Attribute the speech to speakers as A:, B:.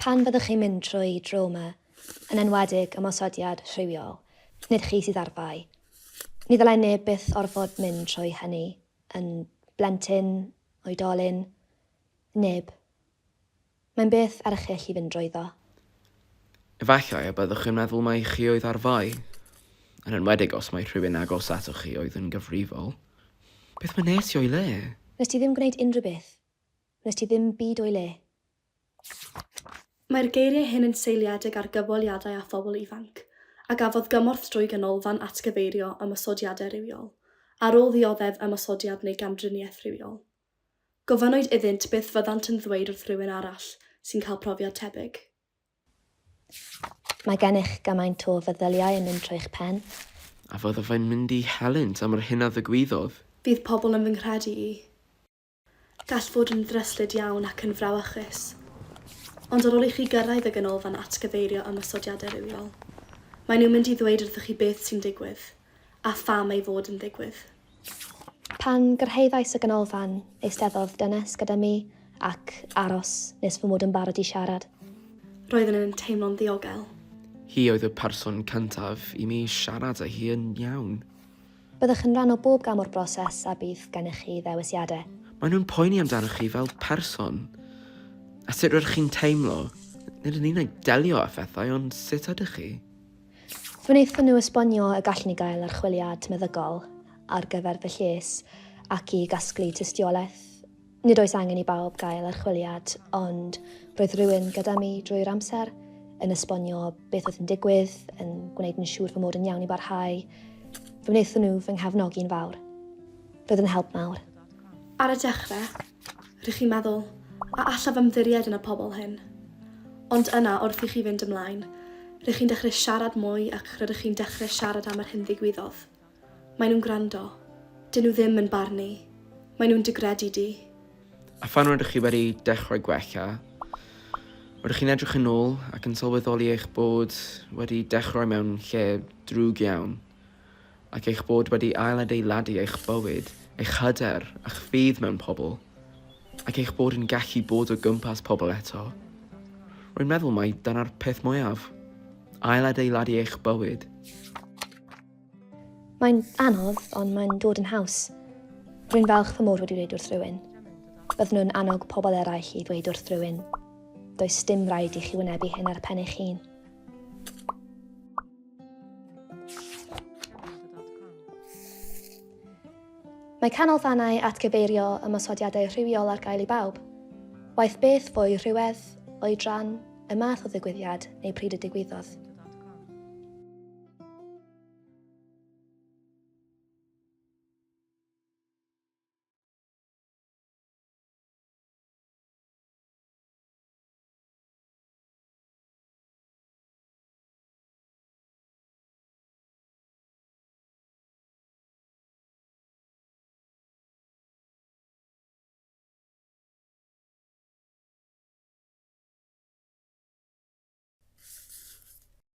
A: Pan fyddwch chi'n mynd trwy drawma, yn enwedig ymosodiad rhywiol, nid chi sydd ar fai. Ni ddylai neb byth orfod mynd trwy hynny, yn blentyn, oedolyn, neb. Mae'n beth erchyll i fynd drwyddo.
B: Efallai y byddwch yn meddwl mai chi oedd ar fai, yn enwedig os mai rhywun agos atoch chi oedd yn gyfrifol. Beth wnes i o'i le?
A: Wnes ti ddim gwneud unrhyw beth. Wnes ti ddim byd o'i le.
C: Mae'r geiriau hyn yn seiliedig ar gyfweliadau â phobl ifanc, a gafodd gymorth drwy Ganolfan Atgyfeirio Ymosodiadau Rhywiol, ar ôl ddioddef ymosodiad neu gamdriniaeth rhywiol. Gofynnwyd iddynt beth fyddant yn ddweud wrth rywun arall sy'n cael profiad tebyg.
A: Mae gennych gymaint o feddyliau yn mynd trwy'ch pen.
B: A fyddaf yn mynd i helynt am yr hyn a ddigwyddodd?
C: Fydd pobl yn fy nghredu i? Gall fod yn ddryslyd iawn ac yn frawychus. Ond ar ôl i chi gyrraedd y ganolfan atgyfeirio ymosodiadau rhywiol, maen nhw'n mynd i ddweud wrthych chi beth sy'n digwydd, a pham ei fod yn digwydd.
A: Pan gyrhaeddais y ganolfan, eisteddodd dynes gyda mi ac aros nes fy mod yn barod i siarad.
C: Roeddwn yn teimlo'n ddiogel.
B: Hi oedd y person cyntaf i mi siarad â hi yn iawn.
A: Byddwch yn rhan o bob gam o'r broses a bydd gennych chi ddewisiadau.
B: Maen nhw'n poeni amdanoch chi fel person. A sut rydych chi'n teimlo. Nid yn unig delio â phethau, ond sut ydych chi?
A: Fe wnaethon nhw esbonio y gallwn i gael archwiliad meddygol ar gyfer fy lles ac i gasglu tystiolaeth. Nid oes angen i bawb gael archwiliad, ond roedd rhywun gyda mi drwy'r amser, yn esbonio beth oedd yn digwydd, yn gwneud yn siŵr fy mod yn iawn i barhau. Fe wnaethon nhw fy nghefnogi'n fawr. Roedd yn help mawr.
C: Ar y dechrau, Rych chi'n meddwl, 'A allaf ymddiried yn y pobl hyn? Ond yna, wrth i chi fynd ymlaen, rych chi'n dechrau siarad mwy ac rydych chi'n dechrau siarad am yr hyn ddigwyddodd. Maen nhw'n gwrando. Dyn nhw ddim yn barnu. Maen nhw'n dy gredu di.
B: A phan rydych chi wedi dechrau gwella, rydych chi'n edrych yn ôl ac yn sylweddoli eich bod wedi dechrau mewn lle drwg iawn. ac eich bod wedi ailadeiladu eich bywyd, eich hyder a'ch ffydd mewn pobl, ac eich bod yn gallu bod o gwmpas pobl eto. Rwy'n meddwl mai dyna'r peth mwyaf, ailadeiladu eich bywyd.
A: Mae'n anodd, ond mae'n dod yn haws. Rwy'n falch fy mod wedi dweud wrth rywun. Byddwn nhw'n annog pobl eraill i ddweud wrth rywun. Does dim rhaid i chi wynebu hyn ar pen eich hun. Mae canolfannau atgyfeirio ymosodiadau rhywiol ar gael i bawb, waeth beth fo'u rhywedd, oedran, y math o ddigwyddiad neu pryd y digwyddodd.